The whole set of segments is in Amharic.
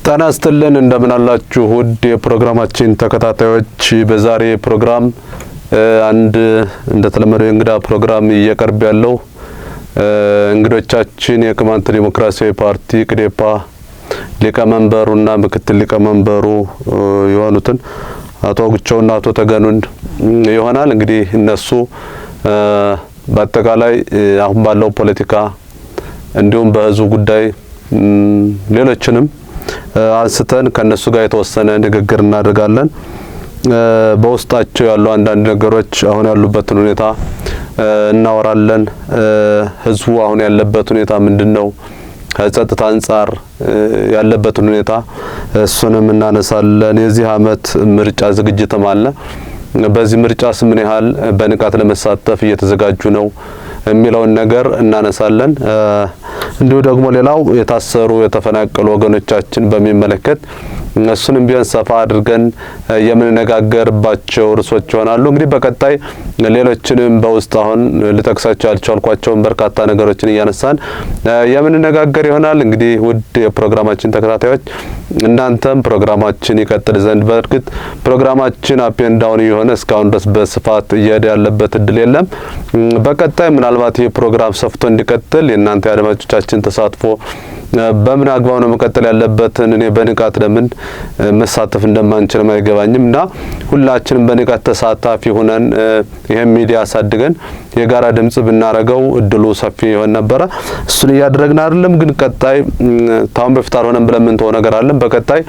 ጤና ይስጥልን፣ እንደምን አላችሁ ውድ የፕሮግራማችን ተከታታዮች። በዛሬ ፕሮግራም አንድ እንደተለመደው የእንግዳ ፕሮግራም እየቀርብ ያለው እንግዶቻችን የቅማንት ዲሞክራሲያዊ ፓርቲ ቅዴፓ ሊቀመንበሩና ምክትል ሊቀመንበሩ የሆኑትን አቶ አውግቸውና አቶ ተገኑን ይሆናል። እንግዲህ እነሱ በአጠቃላይ አሁን ባለው ፖለቲካ እንዲሁም በህዝቡ ጉዳይ ሌሎችንም አንስተን ከነሱ ጋር የተወሰነ ንግግር እናደርጋለን። በውስጣቸው ያሉ አንዳንድ ነገሮች፣ አሁን ያሉበትን ሁኔታ እናወራለን። ህዝቡ አሁን ያለበት ሁኔታ ምንድነው? ከጸጥታ አንጻር ያለበትን ሁኔታ እሱንም እናነሳለን። የዚህ አመት ምርጫ ዝግጅትም አለ። በዚህ ምርጫስ ምን ያህል በንቃት ለመሳተፍ እየተዘጋጁ ነው የሚለውን ነገር እናነሳለን። እንዲሁ ደግሞ ሌላው የታሰሩ የተፈናቀሉ ወገኖቻችን በሚመለከት እሱንም ቢሆን ሰፋ አድርገን የምንነጋገርባቸው ርዕሶች ይሆናሉ። እንግዲህ በቀጣይ ሌሎችንም በውስጥ አሁን ልጠቅሳቸው ያልቻልኳቸውን በርካታ ነገሮችን እያነሳን የምንነጋገር ይሆናል። እንግዲህ ውድ የፕሮግራማችን ተከታታዮች፣ እናንተም ፕሮግራማችን ይቀጥል ዘንድ፣ በእርግጥ ፕሮግራማችን up and down የሆነ እስካሁን ድረስ በስፋት እየሄደ ያለበት እድል የለም። በቀጣይ ምናልባት ይህ ፕሮግራም ሰፍቶ እንዲቀጥል የእናንተ የአድማጮቻችን ተሳትፎ በምን አግባብ ነው መቀጠል ያለበትን እኔ በንቃት ለምን መሳተፍ እንደማንችልም አይገባኝም እና ሁላችንም በንቃት ተሳታፊ ሆነን ይሄን ሚዲያ አሳድገን የጋራ ድምጽ ብናረገው እድሉ ሰፊ ይሆን ነበረ። እሱን እያደረግን አይደለም፣ ግን ቀጣይ ታሁን በፊት አልሆነም ብለን ምን ተወው ነገር አለን። በቀጣይ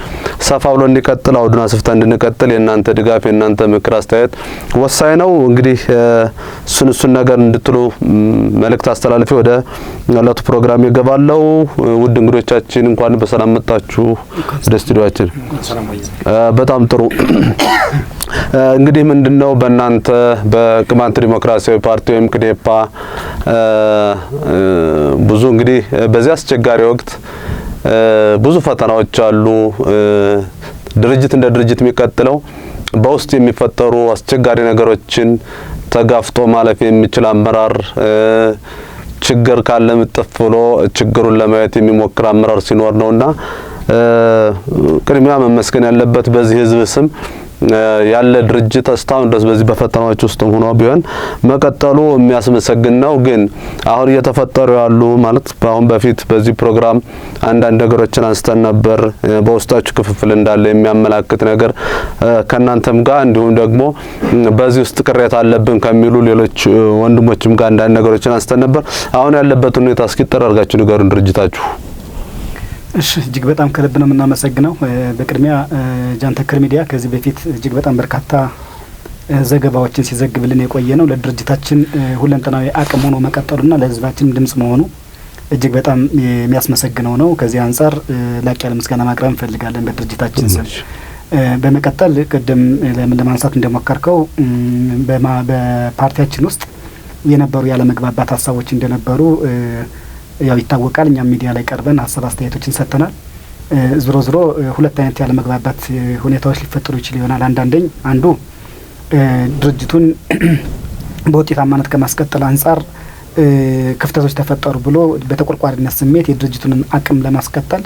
ሰፋ ብሎ እንዲቀጥል፣ አውዱን አስፍተን እንድንቀጥል የእናንተ ድጋፍ፣ የእናንተ ምክር፣ አስተያየት ወሳኝ ነው። እንግዲህ እሱን ነገር እንድትሉ መልእክት አስተላልፌ ወደ ዕለቱ ፕሮግራም ይገባለው። ውድ እንግዶቻችን፣ እንኳን በሰላም መጣችሁ ወደ ስቱዲዮአችን። በጣም ጥሩ። እንግዲህ ምንድነው በእናንተ በቅማንት ዲሞክራሲያዊ ፓርቲ ወይም ቅዴፓ ብዙ እንግዲህ በዚህ አስቸጋሪ ወቅት ብዙ ፈተናዎች አሉ። ድርጅት እንደ ድርጅት የሚቀጥለው በውስጥ የሚፈጠሩ አስቸጋሪ ነገሮችን ተጋፍጦ ማለፍ የሚችል አመራር፣ ችግር ካለ ምጥፍ ብሎ ችግሩን ለማየት የሚሞክር አመራር ሲኖር ነውና ቅድሚያ መመስገን ያለበት በዚህ ህዝብ ስም ያለ ድርጅት እስካሁን ድረስ በዚህ በፈተናዎች ውስጥ ሆኖ ቢሆን መቀጠሉ የሚያስመሰግን ነው። ግን አሁን እየተፈጠሩ ያሉ፣ ማለት አሁን በፊት በዚህ ፕሮግራም አንዳንድ ነገሮችን አንስተን ነበር። በውስጣችሁ ክፍፍል እንዳለ የሚያመላክት ነገር ከእናንተም ጋር እንዲሁም ደግሞ በዚህ ውስጥ ቅሬታ አለብን ከሚሉ ሌሎች ወንድሞችም ጋር አንዳንድ ነገሮችን አንስተን ነበር። አሁን ያለበትን ሁኔታ እስኪ ጠር አድርጋችሁ ንገሩን ድርጅታችሁ። እሺ፣ እጅግ በጣም ከልብ ነው የምናመሰግነው። በቅድሚያ ጃንተከል ሚዲያ ከዚህ በፊት እጅግ በጣም በርካታ ዘገባዎችን ሲዘግብልን የቆየ ነው። ለድርጅታችን ሁለንተናዊ አቅም ሆኖ መቀጠሉና ለሕዝባችን ድምጽ መሆኑ እጅግ በጣም የሚያስመሰግነው ነው። ከዚህ አንጻር ላቅ ያለ ምስጋና ማቅረብ እንፈልጋለን በድርጅታችን ስም። በመቀጠል ቅድም ለማንሳት እንደሞከርከው በፓርቲያችን ውስጥ የነበሩ ያለመግባባት ሀሳቦች እንደነበሩ ያው ይታወቃል። እኛም ሚዲያ ላይ ቀርበን ሀሳብ አስተያየቶችን ሰጥተናል። ዞሮ ዞሮ ሁለት አይነት ያለመግባባት ሁኔታዎች ሊፈጠሩ ይችል ይሆናል። አንዳንደኝ አንዱ ድርጅቱን በውጤታማነት ከማስቀጠል አንጻር ክፍተቶች ተፈጠሩ ብሎ በተቆርቋሪነት ስሜት፣ የድርጅቱን አቅም ለማስቀጠል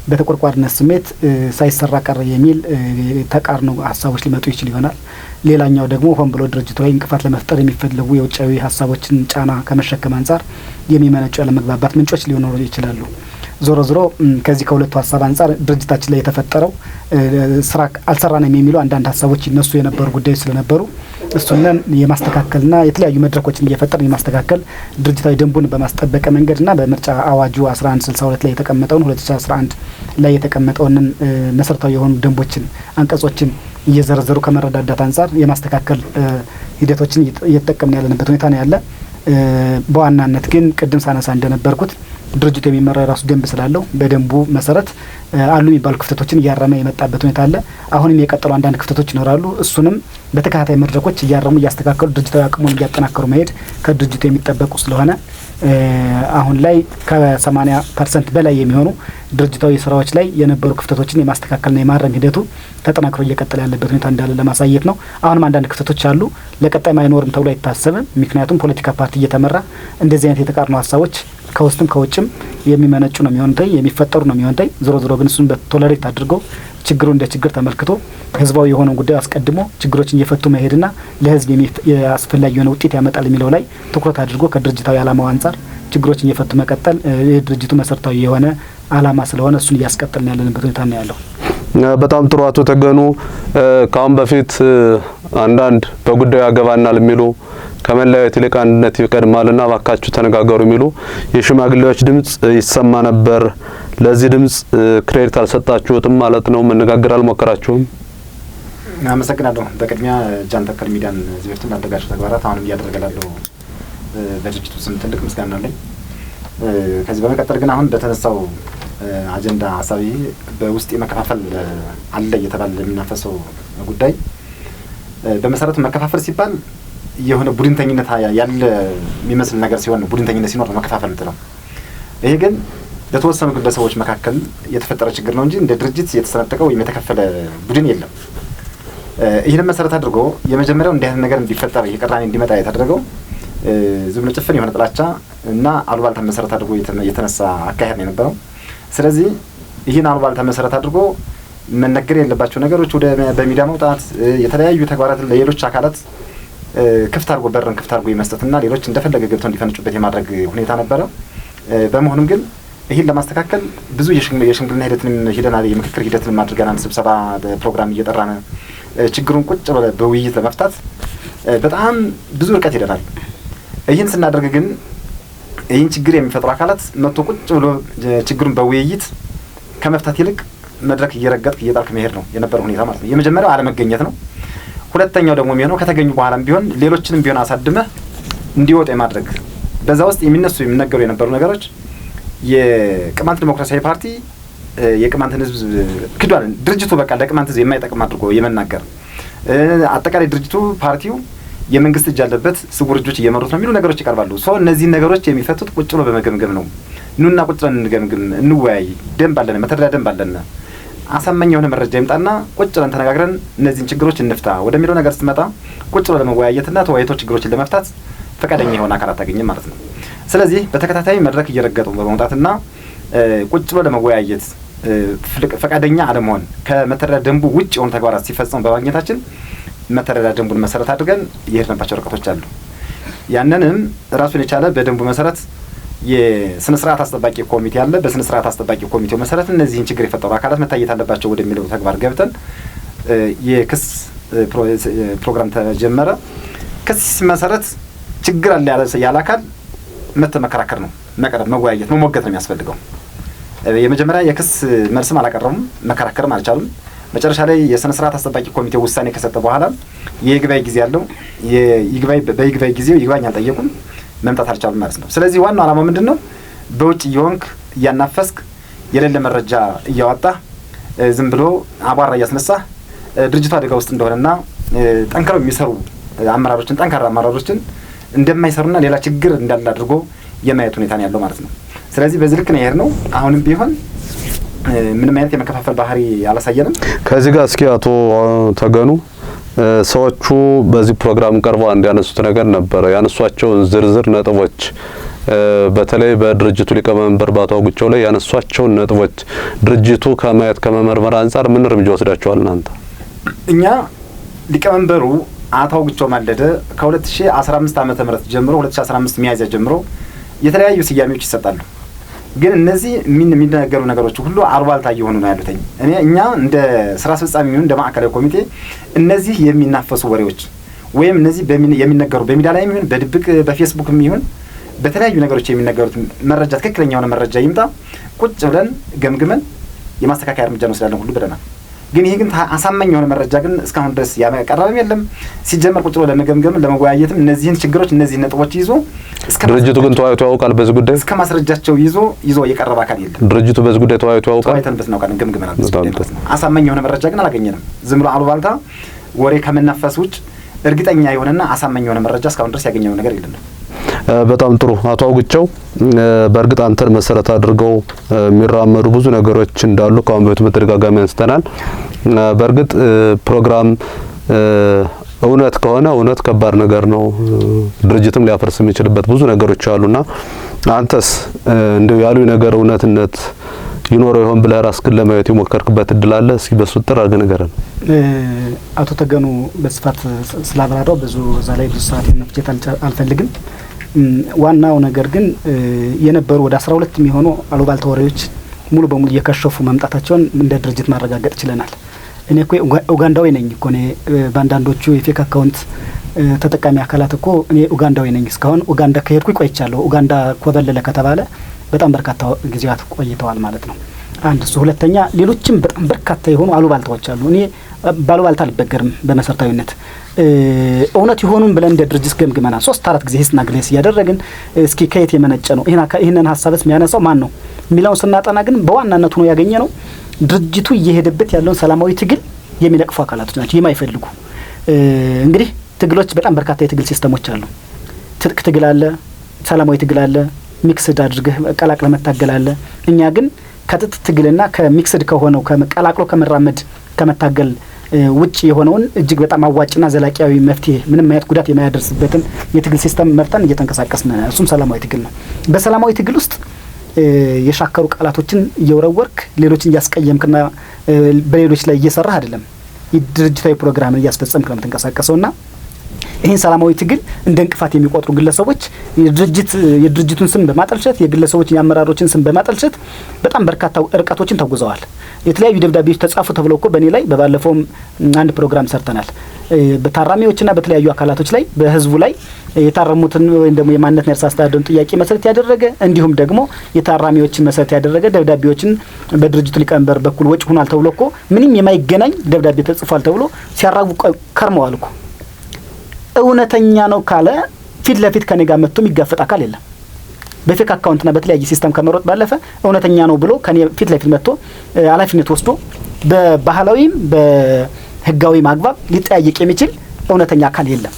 በተቆርቋሪነት ስሜት ሳይሰራ ቀረ የሚል ተቃርኖ ሀሳቦች ሊመጡ ይችል ይሆናል። ሌላኛው ደግሞ ሆን ብሎ ድርጅቱ ላይ እንቅፋት ለመፍጠር የሚፈለጉ የውጫዊ ሀሳቦችን ጫና ከመሸከም አንጻር የሚመነጩ ያለመግባባት ምንጮች ሊኖሩ ይችላሉ። ዞሮ ዞሮ ከዚህ ከሁለቱ ሀሳብ አንጻር ድርጅታችን ላይ የተፈጠረው ስራ አልሰራንም የሚሉ አንዳንድ ሀሳቦች ይነሱ የነበሩ ጉዳዮች ስለነበሩ እሱንን የማስተካከልና የተለያዩ መድረኮችን እየፈጠርን የማስተካከል፣ ድርጅታዊ ደንቡን በማስጠበቀ መንገድና በምርጫ አዋጁ 1162 ላይ የተቀመጠውን፣ 2011 ላይ የተቀመጠውንን መሰረታዊ የሆኑ ደንቦችን፣ አንቀጾችን እየዘረዘሩ ከመረዳዳት አንጻር የማስተካከል ሂደቶችን እየተጠቀምን ያለንበት ሁኔታ ነው ያለ። በዋናነት ግን ቅድም ሳነሳ እንደነበርኩት ድርጅቱ የሚመራው የራሱ ደንብ ስላለው በደንቡ መሰረት አሉ የሚባሉ ክፍተቶችን እያረመ የመጣበት ሁኔታ አለ። አሁንም የቀጠሉ አንዳንድ ክፍተቶች ይኖራሉ። እሱንም በተከታታይ መድረኮች እያረሙ፣ እያስተካከሉ፣ ድርጅታዊ አቅሙን እያጠናከሩ መሄድ ከድርጅቱ የሚጠበቁ ስለሆነ አሁን ላይ ከ80% በላይ የሚሆኑ ድርጅታዊ ስራዎች ላይ የነበሩ ክፍተቶችን የማስተካከልና የማረም ሂደቱ ተጠናክሮ እየቀጠለ ያለበት ሁኔታ እንዳለ ለማሳየት ነው። አሁንም አንዳንድ ክፍተቶች አሉ። ለቀጣይም አይኖርም ተብሎ አይታሰብም። ምክንያቱም ፖለቲካ ፓርቲ እየተመራ እንደዚህ አይነት የተቃርኖ ሀሳቦች ከውስጥም ከውጭም የሚመነጩ ነው የሚሆኑት፣ የሚፈጠሩ ነው የሚሆኑት። ዞሮ ዞሮ ግን እሱን በ tolerate አድርጎ ችግሩ እንደ ችግር ተመልክቶ ህዝባዊ የሆነውን ጉዳይ አስቀድሞ ችግሮችን እየፈቱ መሄድና ለህዝብ አስፈላጊ የሆነ ውጤት ያመጣል የሚለው ላይ ትኩረት አድርጎ ከድርጅታዊ ዓላማው አንጻር ችግሮችን እየፈቱ መቀጠል የድርጅቱ መሰረታዊ የሆነ ዓላማ ስለሆነ እሱን እያስቀጠልን ያለንበት ሁኔታ ነው ያለው። በጣም ጥሩ አቶ ተገኑ፣ ከአሁን በፊት አንዳንድ በጉዳዩ ያገባናል የሚሉ ከመለያየት ይልቅ አንድነት ይቀድማልና እባካችሁ ተነጋገሩ የሚሉ የሽማግሌዎች ድምጽ ይሰማ ነበር። ለዚህ ድምጽ credit አልሰጣችሁትም ማለት ነው? መነጋገር አልሞከራችሁም? አመሰግናለሁ። በቅድሚያ ጃን ተከል ሚዲያን እዚህ በፊት ላደረጋቸው ተግባራት አሁንም እያደረገ ላለው በድርጅቱ ስም ትልቅ ምስጋና አለኝ። ከዚህ በመቀጠል ግን አሁን በተነሳው አጀንዳ ሀሳቢ በውስጥ የመከፋፈል አለ እየተባለ የሚናፈሰው ጉዳይ በመሰረቱ መከፋፈል ሲባል የሆነ ቡድንተኝነት ያለ የሚመስል ነገር ሲሆን ነው። ቡድንተኝነት ሲኖር ነው መከፋፈል የምትለው። ይሄ ግን በተወሰኑ ግለሰቦች መካከል የተፈጠረ ችግር ነው እንጂ እንደ ድርጅት የተሰነጠቀ ወይም የተከፈለ ቡድን የለም። ይህንን መሰረት አድርጎ የመጀመሪያው እንዲህ አይነት ነገር እንዲፈጠር ይሄ ቅራኔ እንዲመጣ የተደረገው ዝም ብሎ ጭፍን የሆነ ጥላቻ እና አሉባልታ መሰረት አድርጎ የተነሳ አካሄድ ነው የነበረው። ስለዚህ ይህን አሉባልታ መሰረት አድርጎ መነገር የለባቸው ነገሮች ወደ በሚዲያ መውጣት፣ የተለያዩ ተግባራትን ለሌሎች አካላት ክፍት አድርጎ በርን ክፍት አድርጎ የመስጠትና ሌሎች እንደፈለገ ገብተው እንዲፈነጩበት የማድረግ ሁኔታ ነበረ። በመሆኑም ግን ይህን ለማስተካከል ብዙ የሽምግልና ሂደትንም ሂደናል፣ የምክክር ሂደትንም አድርገናል። ስብሰባ ፕሮግራም እየጠራን ችግሩን ቁጭ ብለን በውይይት ለመፍታት በጣም ብዙ ርቀት ሄደናል። ይህን ስናደርግ ግን ይህን ችግር የሚፈጥሩ አካላት መጥቶ ቁጭ ብሎ ችግሩን በውይይት ከመፍታት ይልቅ መድረክ እየረገጥክ እየጣልክ መሄድ ነው የነበረው ሁኔታ ማለት ነው። የመጀመሪያው አለመገኘት ነው። ሁለተኛው ደግሞ የሚሆነው ከተገኙ በኋላም ቢሆን ሌሎችንም ቢሆን አሳድመህ እንዲወጡ የማድረግ በዛ ውስጥ የሚነሱ የሚነገሩ የነበሩ ነገሮች የቅማንት ዲሞክራሲያዊ ፓርቲ የቅማንትን ሕዝብ ክዷል፣ ድርጅቱ በቃ ለቅማንት ሕዝብ የማይጠቅም አድርጎ የመናገር አጠቃላይ ድርጅቱ ፓርቲው የመንግስት እጅ ያለበት ስውር እጆች እየመሩት ነው የሚሉ ነገሮች ይቀርባሉ። So እነዚህን ነገሮች የሚፈቱት ቁጭ ብሎ በመገምገም ነው። ኑና ቁጭ ብለን እንገምግም፣ እንወያይ፣ ደንብ አለን፣ መተዳደሪያ ደንብ አለን፣ አሳማኝ የሆነ መረጃ ይምጣና ቁጭ ብለን ተነጋግረን እነዚህን ችግሮች እንፍታ ወደሚለው ነገር ስትመጣ ቁጭ ብሎ ለመወያየትና ተወያይቶ ችግሮችን ለመፍታት ፈቃደኛ የሆነ አካል አታገኝም ማለት ነው። ስለዚህ በተከታታይ መድረክ እየረገጡ በመውጣትና ቁጭ ብሎ ለመወያየት ፈቃደኛ አለመሆን ከመተዳደሪያ ደንቡ ውጭ የሆኑ ተግባራት ሲፈጸሙ በማግኘታችን መተዳደሪያ ደንቡን መሰረት አድርገን የሄድንባቸው ርቀቶች አሉ። ያንንም ራሱን የቻለ በደንቡ መሰረት የስነ ስርዓት አስጠባቂ ኮሚቴ አለ። በስነ ስርዓት አስጠባቂ ኮሚቴው መሰረት እነዚህን ችግር የፈጠሩ አካላት መታየት አለባቸው ወደሚለው ተግባር ገብተን የክስ ፕሮግራም ተጀመረ። ክስ ሲመሰረት ችግር አለ ያለ አካል መጥቶ መከራከር ነው፣ መቅረብ፣ መወያየት፣ መሞገት ነው የሚያስፈልገው። የመጀመሪያ የክስ መልስም አላቀረቡም፣ መከራከርም አልቻሉም። መጨረሻ ላይ የስነ ስርዓት አስጠባቂ ኮሚቴው ውሳኔ ከሰጠ በኋላ የይግባኝ ጊዜ ያለው የይግባኝ በይግባኝ ጊዜው ይግባኝ አልጠየቁም፣ መምጣት አልቻሉም ማለት ነው። ስለዚህ ዋናው ዓላማው ምንድን ነው? በውጭ እየሆንክ እያናፈስክ የሌለ መረጃ እያወጣ ዝም ብሎ አቧራ እያስነሳ ድርጅቱ አደጋ ውስጥ እንደሆነና ጠንክረው የሚሰሩ አመራሮችን ጠንካራ አመራሮችን እንደማይሰሩና ሌላ ችግር እንዳለ አድርጎ የማየት ሁኔታ ነው ያለው ማለት ነው። ስለዚህ በዚህ ልክ ነው የሄድነው። አሁንም ቢሆን ምንም አይነት የመከፋፈል ባህሪ አላሳየንም። ከዚህ ጋር እስኪ አቶ ተገኑ ሰዎቹ በዚህ ፕሮግራም ቀርበው አንድ ያነሱት ነገር ነበረ። ያነሷቸውን ዝርዝር ነጥቦች በተለይ በድርጅቱ ሊቀመንበር በአቶ አውግቸው ላይ ያነሷቸውን ነጥቦች ድርጅቱ ከማየት ከመመርመር አንጻር ምን እርምጃ ወስዳችኋል እናንተ? እኛ ሊቀመንበሩ አቶ አውግቸው ማለደ ከ2015 ዓመተ ምህረት ጀምሮ 2015 ሚያዝያ ጀምሮ የተለያዩ ስያሜዎች ይሰጣሉ። ግን እነዚህ የሚነገሩ ነገሮች ሁሉ አሉባልታ እየሆኑ ነው ያሉት። እኛ እንደ ስራ አስፈጻሚ ይሁን እንደ ማዕከላዊ ኮሚቴ እነዚህ የሚናፈሱ ወሬዎች ወይም እነዚህ የሚነገሩ በሚዲያ ላይ ይሁን በድብቅ በፌስቡክም ይሁን በተለያዩ ነገሮች የሚነገሩት መረጃ ትክክለኛ የሆነ መረጃ ይምጣ፣ ቁጭ ብለን ገምግመን የማስተካከያ እርምጃ እንወስዳለን ሁሉ ብለናል። ግን ይሄ ግን አሳማኝ የሆነ መረጃ ግን እስካሁን ድረስ ያቀረበም የለም። ሲጀመር ቁጭ ብሎ ለመገምገም ለመወያየትም እነዚህን ችግሮች እነዚህን ነጥቦች ይዞ ድርጅቱ ግን ተወያይቶ ያውቃል? በዚህ ጉዳይ እስከ ማስረጃቸው ይዞ የቀረበ አካል የለም። ድርጅቱ በዚህ ጉዳይ ተወያይቶ ያውቃል? ተወያይተንበት እናውቃለን፣ ገምግመናል። በዚህ ጉዳይ ማለት ነው። አሳማኝ የሆነ መረጃ ግን አላገኘንም። ዝም ብሎ አሉባልታ ወሬ ከመናፈስ ውጭ እርግጠኛ የሆነና አሳማኝ የሆነ መረጃ እስካሁን ድረስ ያገኘነው ነገር የለም። በጣም ጥሩ አቶ አውግቸው፣ በእርግጥ አንተን መሰረት አድርገው የሚራመዱ ብዙ ነገሮች እንዳሉ ከአሁን በፊት በተደጋጋሚ አንስተናል። በእርግጥ ፕሮግራም እውነት ከሆነ እውነት ከባድ ነገር ነው። ድርጅትም ሊያፈርስ የሚችልበት ብዙ ነገሮች አሉና አንተስ እንደው ያሉ ነገር እውነትነት ይኖረው ይሆን ብለህ ራስህን ለማየት የሞከርክበት እድል አለ? እስኪ በሱ ጥር አድርገህ ንገረን። አቶ ተገኑ በስፋት ስላብራራው ብዙ እዛ ላይ ብዙ ሰዓት መፍጀት አልፈልግም። ዋናው ነገር ግን የነበሩ ወደ 12 የሚሆኑ አሉባልታ ወሬዎች ሙሉ በሙሉ እየከሸፉ መምጣታቸውን እንደ ድርጅት ማረጋገጥ ችለናል። እኔ እኮ ኡጋንዳዊ ነኝ እኮ፣ እኔ በአንዳንዶቹ የ fake account ተጠቃሚ አካላት እኮ እኔ ኡጋንዳዊ ነኝ። እስካሁን ኡጋንዳ ከሄድኩ ቆይቻለሁ። ኡጋንዳ ኮበለለ ከተባለ በጣም በርካታ ጊዜያት ቆይተዋል ማለት ነው። አንድ እሱ። ሁለተኛ ሌሎችም በጣም በርካታ የሆኑ አሉባልታዎች አሉ። እኔ ባሉባልታ አልበገርም። በመሰረታዊነት እውነት የሆኑን ብለን እንደ ድርጅት ገምግመናል። 3-4 ጊዜ ሂስና ግለስ እያደረግን እስኪ ከየት የመነጨ ነው፣ ይህንን ሀሳብስ የሚያነሳው ማን ነው የሚለውን ስናጠና ግን በዋናነት ሆኖ ያገኘ ነው ድርጅቱ እየሄደበት ያለውን ሰላማዊ ትግል የሚነቅፉ አካላቶች ናቸው የማይፈልጉ። እንግዲህ ትግሎች በጣም በርካታ የትግል system ኦች አሉ። ትጥቅ ትግል አለ፣ ሰላማዊ ትግል አለ፣ mixed አድርገህ ቀላቅለ መታገል አለ። እኛ ግን ከትጥቅ ትግልና ከ mixed ከሆነው ቀላቅሎ ከመራመድ ከመታገል ውጭ የሆነውን እጅግ በጣም አዋጭና ዘላቂያዊ መፍትሄ ምንም አይነት ጉዳት የማያደርስበትን የትግል system መርጠን እየተንቀሳቀስን፣ እሱም ሰላማዊ ትግል ነው። በሰላማዊ ትግል ውስጥ የሻከሩ ቃላቶችን እየወረወርክ ሌሎችን እያስቀየምክና በሌሎች ላይ እየሰራህ አይደለም፣ ድርጅታዊ ፕሮግራምን እያስፈጸምክ ነው የምትንቀሳቀሰውና ይህን ሰላማዊ ትግል እንደ እንቅፋት የሚቆጥሩ ግለሰቦች የድርጅቱን ስም በማጠልሸት፣ የግለሰቦችን የአመራሮችን ስም በማጠልሸት በጣም በርካታ ርቀቶችን ተጉዘዋል። የተለያዩ ደብዳቤዎች ተጻፉ ተብለው እኮ በእኔ ላይ በባለፈውም አንድ ፕሮግራም ሰርተናል። በታራሚዎችና በተለያዩ አካላቶች ላይ በህዝቡ ላይ የታረሙትን ወይም ደግሞ የማንነትና የራስ አስተዳደሩን ጥያቄ መሰረት ያደረገ እንዲሁም ደግሞ የታራሚዎችን መሰረት ያደረገ ደብዳቤዎችን በድርጅቱ ሊቀመንበር በኩል ወጪ ሆኗል ተብሎ እኮ ምንም የማይገናኝ ደብዳቤ ተጽፏል ተብሎ ሲያራጉ ከርመዋል እኮ። እውነተኛ ነው ካለ ፊት ለፊት ከኔ ጋር መጥቶ የሚጋፈጥ አካል የለም። በ fake account ና በተለያየ system ከመሮጥ ባለፈ እውነተኛ ነው ብሎ ከኔ ፊት ለፊት መጥቶ ኃላፊነት ወስዶ በባህላዊም በህጋዊም አግባብ ሊጠያየቅ የሚችል እውነተኛ አካል የለም።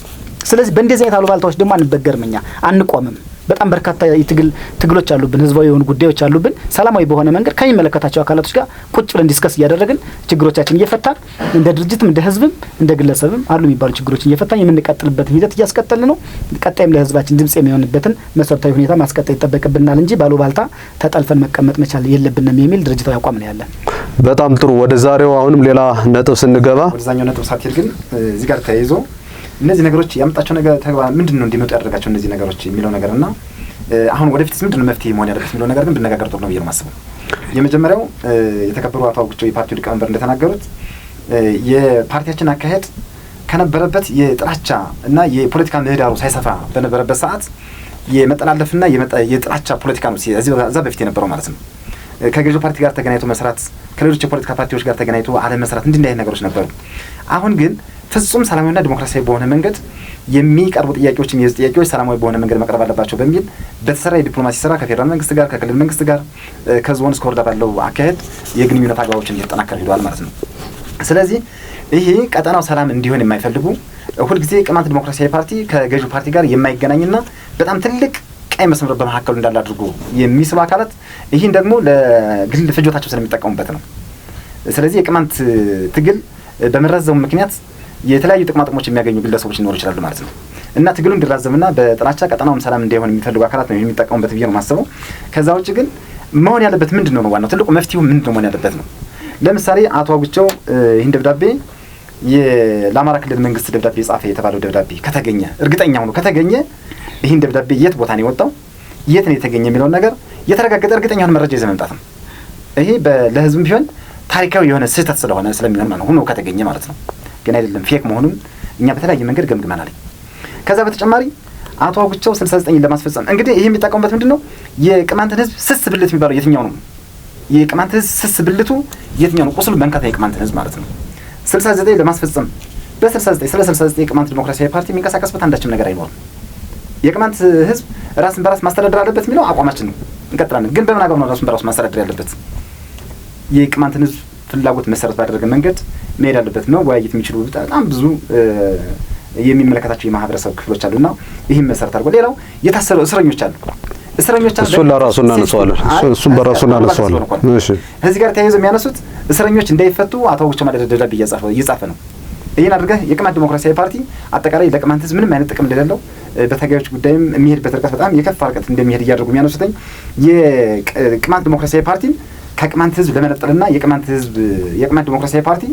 ስለዚህ በእንደዚህ አይነት አሉባልታዎች ደግሞ አንበገርም፣ እኛ አንቆምም። በጣም በርካታ የትግል ትግሎች አሉብን፣ ህዝባዊ የሆኑ ጉዳዮች አሉብን። ሰላማዊ በሆነ መንገድ ከሚመለከታቸው አካላቶች ጋር ቁጭ ብለን discuss እያደረግን ችግሮቻችን እየፈታን እንደ ድርጅትም እንደ ህዝብም እንደ ግለሰብም አሉ የሚባሉ ችግሮችን እየፈታን የምንቀጥልበትን ሂደት እያስቀጠልን ነው። ቀጣይም ለህዝባችን ድምጽ የሚሆንበትን መሰረታዊ ሁኔታ ማስቀጠል ይጠበቅብናል እንጂ ባሉባልታ ተጠልፈን መቀመጥ መቻል የለብንም የሚል ድርጅታዊ አቋም ነው ያለን። በጣም ጥሩ። ወደ ዛሬው አሁንም ሌላ ነጥብ ስንገባ ወደዛኛው ነጥብ ሳትሄድ ግን እዚህ ጋር ተያይዞ እነዚህ ነገሮች ያመጣቸው ነገር ተግባር ምንድን ነው እንዲመጡ ያደረጋቸው እነዚህ ነገሮች የሚለው ነገር እና አሁን ወደፊትስ ምንድን ነው መፍትሄ መሆን ያለበት የሚለው ነገር ግን ብነጋገር ጥሩ ነው ብዬ ነው የማስበው። የመጀመሪያው የተከበሩ አቶ አውግቸው የፓርቲው ሊቀመንበር እንደተናገሩት የፓርቲያችን አካሄድ ከነበረበት የጥላቻ እና የፖለቲካ ምህዳሩ ሳይሰፋ በነበረበት ሰዓት የመጠላለፍና የጥላቻ ፖለቲካ ነው እዛ በፊት የነበረው ማለት ነው። ከገዢው ፓርቲ ጋር ተገናኝቶ መስራት፣ ከሌሎች የፖለቲካ ፓርቲዎች ጋር ተገናኝቶ አለመስራት፣ እንዲህ እንዲህ አይነት ነገሮች ነበሩ። አሁን ግን ፍጹም ሰላማዊና ዲሞክራሲያዊ በሆነ መንገድ የሚቀርቡ ጥያቄዎች፣ የህዝብ ጥያቄዎች ሰላማዊ በሆነ መንገድ መቅረብ አለባቸው በሚል በተሰራ የዲፕሎማሲ ስራ ከፌዴራል መንግስት ጋር፣ ከክልል መንግስት ጋር፣ ከዞን እስከ ወረዳ ባለው አካሄድ የግንኙነት አግባቦችን እየተጠናከረ ሄደዋል ማለት ነው። ስለዚህ ይሄ ቀጠናው ሰላም እንዲሆን የማይፈልጉ፣ ሁልጊዜ ቅማንት ዲሞክራሲያዊ ፓርቲ ከገዢው ፓርቲ ጋር የማይገናኝና በጣም ትልቅ ቀይ መስመር በመካከሉ እንዳለ አድርጎ የሚስሉ አካላት ይህን ደግሞ ለግል ፍጆታቸው ስለሚጠቀሙበት ነው። ስለዚህ የቅማንት ትግል በመራዘሙ ምክንያት የተለያዩ ጥቅማ ጥቅሞች የሚያገኙ ግለሰቦች ሊኖሩ ይችላሉ ማለት ነው እና ትግሉ እንዲራዘምና በጥላቻ ቀጠናውም ሰላም እንዲሆን የሚፈልጉ አካላት ነው የሚጠቀሙበት ብዬ ነው የማስበው። ከዛ ውጭ ግን መሆን ያለበት ምንድን ነው? ዋናው ትልቁ መፍትሄው ምንድን ነው መሆን ያለበት ነው። ለምሳሌ አቶ አውግቸው ይህን ደብዳቤ ለአማራ ክልል መንግስት ደብዳቤ ጻፈ የተባለው ደብዳቤ ከተገኘ፣ እርግጠኛ ሆኖ ከተገኘ፣ ይህን ደብዳቤ የት ቦታ ነው የወጣው፣ የት ነው የተገኘ የሚለውን ነገር የተረጋገጠ እርግጠኛ የሆነ መረጃ ይዘህ መምጣት ነው። ይሄ ለህዝብም ቢሆን ታሪካዊ የሆነ ስህተት ስለሆነ ስለሚሆን ማለት ነው፣ ሆኖ ከተገኘ ማለት ነው። ግን አይደለም፣ fake መሆኑን እኛ በተለያየ መንገድ ገምግመናል። ከዛ በተጨማሪ አቶ አውግቸው 69 ለማስፈጸም እንግዲህ ይሄ የሚጠቀሙበት ምንድን ነው? የቅማንትን ህዝብ ስስ ብልት የሚባለው የትኛው ነው? የቅማንት ህዝብ ስስ ብልቱ የትኛው ነው? ቁስሉ መንካት የቅማንትን ህዝብ ማለት ነው። 69 ለማስፈጸም በ69 ስለ 69 የቅማንት ዲሞክራሲያዊ ፓርቲ የሚንቀሳቀስበት አንዳችም ነገር አይኖርም። የቅማንት ህዝብ ራስን በራስ ማስተዳደር አለበት የሚለው አቋማችን ነው፣ እንቀጥላለን። ግን በምን አግባብ ነው ራሱን በራሱ ማስተዳደር ያለበት? የቅማንትን ህዝብ ፍላጎት መሰረት ባደረገ መንገድ መሄድ አለበት። መወያየት የሚችሉ በጣም ብዙ የሚመለከታቸው የማህበረሰብ ክፍሎች አሉና ይህን መሰረት አድርጎ፣ ሌላው የታሰሩ እስረኞች አሉ። እስረኞች አሉ። እሱን ለራሱ እናነሳዋለን። እሱን በራሱ እናነሳዋለን። እሺ። እዚህ ጋር ተያይዘው የሚያነሱት እስረኞች እንዳይፈቱ አቶ አውግቸው ማለደ ደብዳቤ እየጻፈ ነው። ይህን አድርገህ የቅማንት ዲሞክራሲያዊ ፓርቲ አጠቃላይ ለቅማንት ህዝብ ምንም አይነት ጥቅም እንደሌለው፣ በታጋዮች ጉዳይም የሚሄድበት ርቀት በጣም የከፋ ርቀት እንደሚሄድ እያደረጉ የሚያነሱትኝ የቅማንት ዲሞክራሲያዊ ፓርቲን ከቅማንት ህዝብ ለመነጠልና የቅማንት ህዝብ የቅማንት ዲሞክራሲያዊ ፓርቲ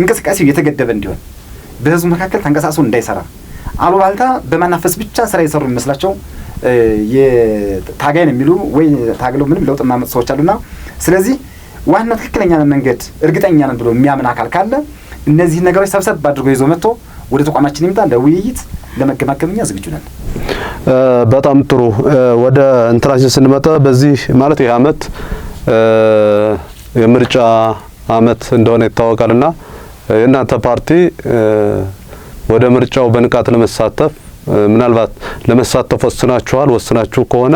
እንቅስቃሴው የተገደበ እንዲሆን፣ በህዝቡ መካከል ተንቀሳቅሶ እንዳይሰራ፣ አሉባልታ በማናፈስ ብቻ ስራ የሰሩ የሚመስላቸው የታጋይ ነው የሚሉ ወይ ታግለው ምንም ለውጥ የማያመጡ ሰዎች አሉና፣ ስለዚህ ዋና ትክክለኛ መንገድ እርግጠኛ ነን ብሎ የሚያምን አካል ካለ እነዚህን ነገሮች ሰብሰብ አድርጎ ይዞ መጥቶ ወደ ተቋማችን ይምጣ። ለውይይት ለመገማገም እኛ ዝግጁ ነን። በጣም ጥሩ። ወደ እንትናችን ስንመጣ በዚህ ማለት ይህ አመት የምርጫ አመት እንደሆነ ይታወቃልና የእናንተ ፓርቲ ወደ ምርጫው በንቃት ለመሳተፍ ምናልባት ለመሳተፍ ወስናችኋል? ወስናችሁ ከሆነ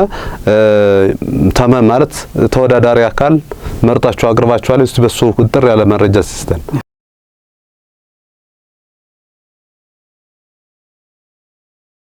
ተመ ማለት ተወዳዳሪ አካል መርጣችሁ አቅርባችኋል? እስቲ በሱ ቁጥር ያለ መረጃ ሲስተን።